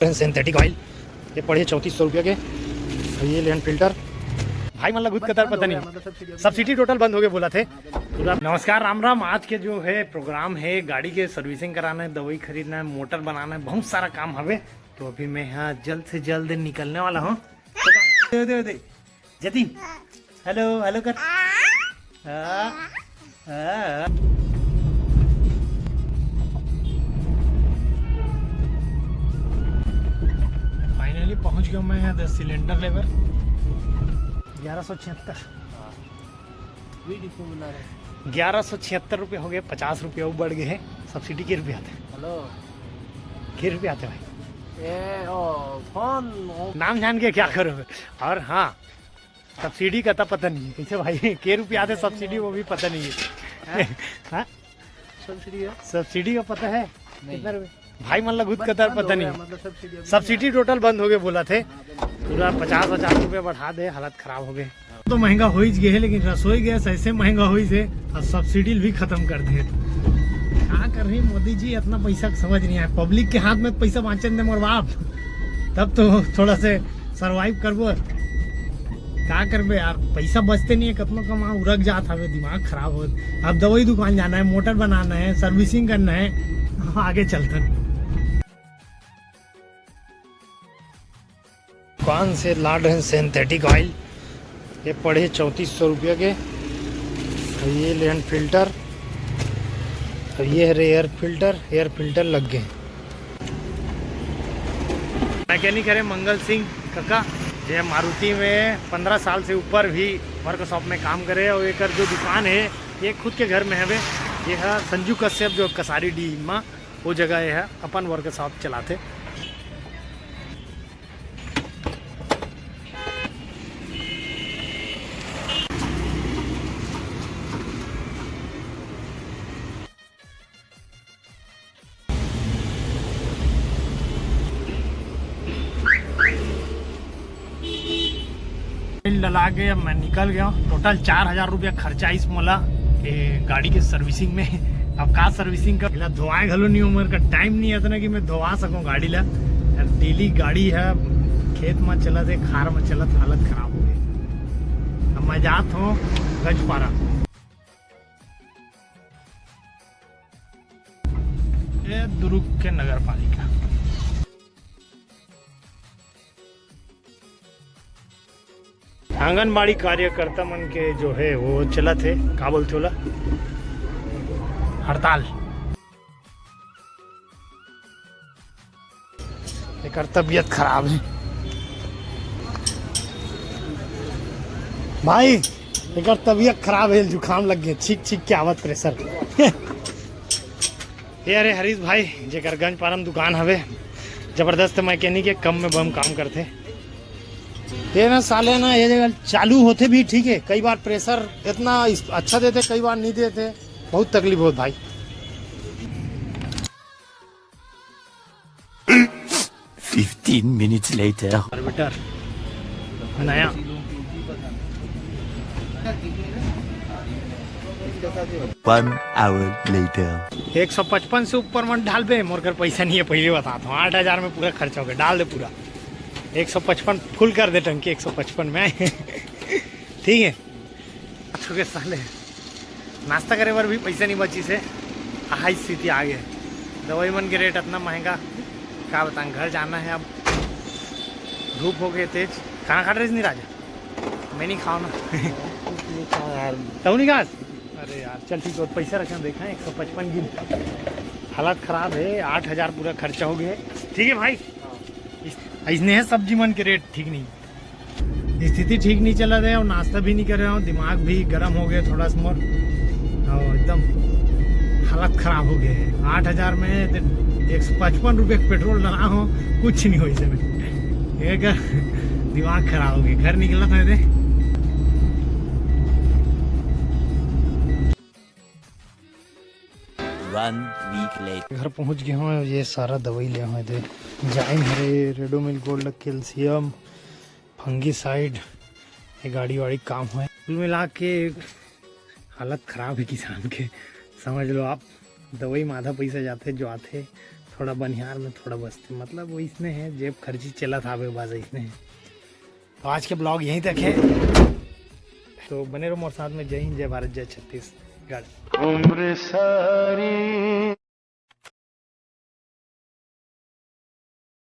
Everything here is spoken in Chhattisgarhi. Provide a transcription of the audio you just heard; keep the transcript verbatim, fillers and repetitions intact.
सिंथेटिक ऑयल, ये पड़े चौंतीस सौ रुपया के। ये लेन फिल्टर, भाई मन ला खुद कतर पता नहीं, सब्सिडी टोटल बंद हो गए बोला थे पूरा। नमस्कार, राम राम। आज के जो है प्रोग्राम है, गाड़ी के सर्विसिंग कराना है, दवाई खरीदना है, मोटर बनाना है, बहुत सारा काम हवे। तो अभी मैं यहाँ जल्द से जल्द निकलने वाला हूँ। दे, दे, दे। जतिन, हेलो, हेलो कर। हाँ, हाँ। फाइनली पहुंच गया मैं यहाँ दस सिलेंडर लेबर। ग्यारह सौ छिहत्तर। ग्यारह सौ छिहत्तर रुपये हो गए, पचास रुपये और बढ़ गए हैं। सब्सिडी के रुपये आते हैं। हेलो। के रुपये आते हैं भाई? ए, ओ, फोन, ओ। नाम जान के क्या करोगे? और हाँ, सब्सिडी का तो पता नहीं है कैसे भाई, के रुपया आते सब्सिडी, वो भी पता नहीं है। हाँ? सब्सिडी है? सब्सिडी का पता है? नहीं। कितना रुपये? भाई मन ला खुद कतर पता नहीं। मतलब सब्सिडी टोटल बंद हो गए बोला थे। पूरा पचास हजार रुपये बढ़ा दे, हालत खराब हो गए। तो महंगा हो ही गए है, लेकिन रसोई गैस ऐसे महंगा हो से, अब सब्सिडी भी खत्म कर दे। क्या कर रही मोदी जी, इतना पैसा समझ नहीं आया। पब्लिक के हाथ में पैसा बांचन दे मोर बाप, तब तो थोड़ा से सर्वाइव करबो। का करबे यार, पैसा बचते नहीं है, कतनो कमा उरक जात हवे, दिमाग खराब हो। अब दवाई दुकान जाना है, मोटर बनाना है, सर्विसिंग करना है, आगे चलतन। दुकान से ला रहे सिंथेटिक ऑयल, ये पड़े चौंतीस सौ रुपया के। ये लेन फिल्टर, और ये है एयर फिल्टर, एयर फिल्टर लग गए। मैकेनिक हरे मंगल सिंह कका, जे मारुति में पंद्रह साल से ऊपर भी वर्कशॉप में काम करे, और एकर जो दुकान है, ये खुद के घर में हवे। ये है संजू कश्यप, जो कसारी डी मा, वो जगह ये है, अपन वर्कशॉप चलाते। तेल डला के अब मैं निकल गया। टोटल चार हजार रुपया खर्चा इस मोला, ए, गाड़ी के सर्विसिंग में। अब का सर्विसिंग कर, एला धोवाए घलो नहीं, उमर का टाइम नहीं है इतना कि मैं धोवा सकूं गाड़ी ला। यार, डेली गाड़ी है, खेत में चलत है, खार में चलत, हालत खराब हो गई। अब मैं जात हूँ गंजपारा। ये दुर्ग के नगर पालिका। आंगनबाड़ी कार्यकर्ता मन के जो है वो चलत है, का बोलते होला, हड़ताल। एकर तबीयत खराब है भाई, एकर तबीयत खराब है, जुकाम लग गया, छींक छींक के आवत प्रेशर। ये अरे हरीश भाई, जेकर गंजपारा म दुकान हवे, जबरदस्त मैकेनिक है, कम में बम काम करथे। ये ना साले ना, ये जगह चालू होते भी ठीक है, कई बार प्रेशर इतना इस-, अच्छा देते, कई बार नहीं देते, बहुत तकलीफ होत भाई। Fifteen minutes later. कार्बेटर नया। One hour later. एक सौ पचपन से ऊपर मत डालबे, मोर कर पैसा नहीं है, पहले बताता हूँ। आठ हजार में पूरा खर्चा हो गया, डाल दे पूरा। एक सौ पचपन फुल कर दे टंकी, एक सौ पचपन में। ठीक है, चुके साले, नाश्ता करे बर भी पैसा नहीं बची से, हाई स्थिति आ गए। दवाई मन के रेट इतना महंगा, का बताऊँ, घर जाना है अब। धूप हो गए तेज। खाना खा रहे नहीं राजा? मैं नहीं खाऊँ ना। तू नहीं खा? अरे यार, चल ठीक है, पैसा रखे देखा, एक सौ पचपन गिन। हालत खराब है, आठ हजार पूरा खर्चा हो गया। ठीक है भाई, इसने है सब्जी मन के रेट ठीक नहीं। स्थिति ठीक नहीं चलत है और नाश्ता भी नहीं करे हो, दिमाग भी गर्म हो गया थोड़ा सा मोर, और एकदम हालत खराब हो गया है। आठ हजार में ते एक सौ पचपन रुपये का पेट्रोल डला हो, कुछ नहीं हो इसे में। ये कर दिमाग खराब हो गया, घर निकला था। One week later. घर पहुंच गए हों, ये सारा दवाई ले हों दे, जाइन हरे, रेडोमिल गोल्ड, कैल्शियम, फंगीसाइड, ये गाड़ी वाड़ी काम होए। कुल मिला के हालत खराब है किसान के, समझ लो आप। दवाई में आधा पैसा जाते जो आते, थोड़ा बनिहार में, थोड़ा बस्ती, मतलब वइसने हे, जेब खर्ची चलत हावे, बस अइसने हे। तो आज के ब्लॉग यहीं तक हे। तो बने रहो मोर साथ में। जय हिंद, जय भारत, जय छत्तीसगढ़। उम्र सारी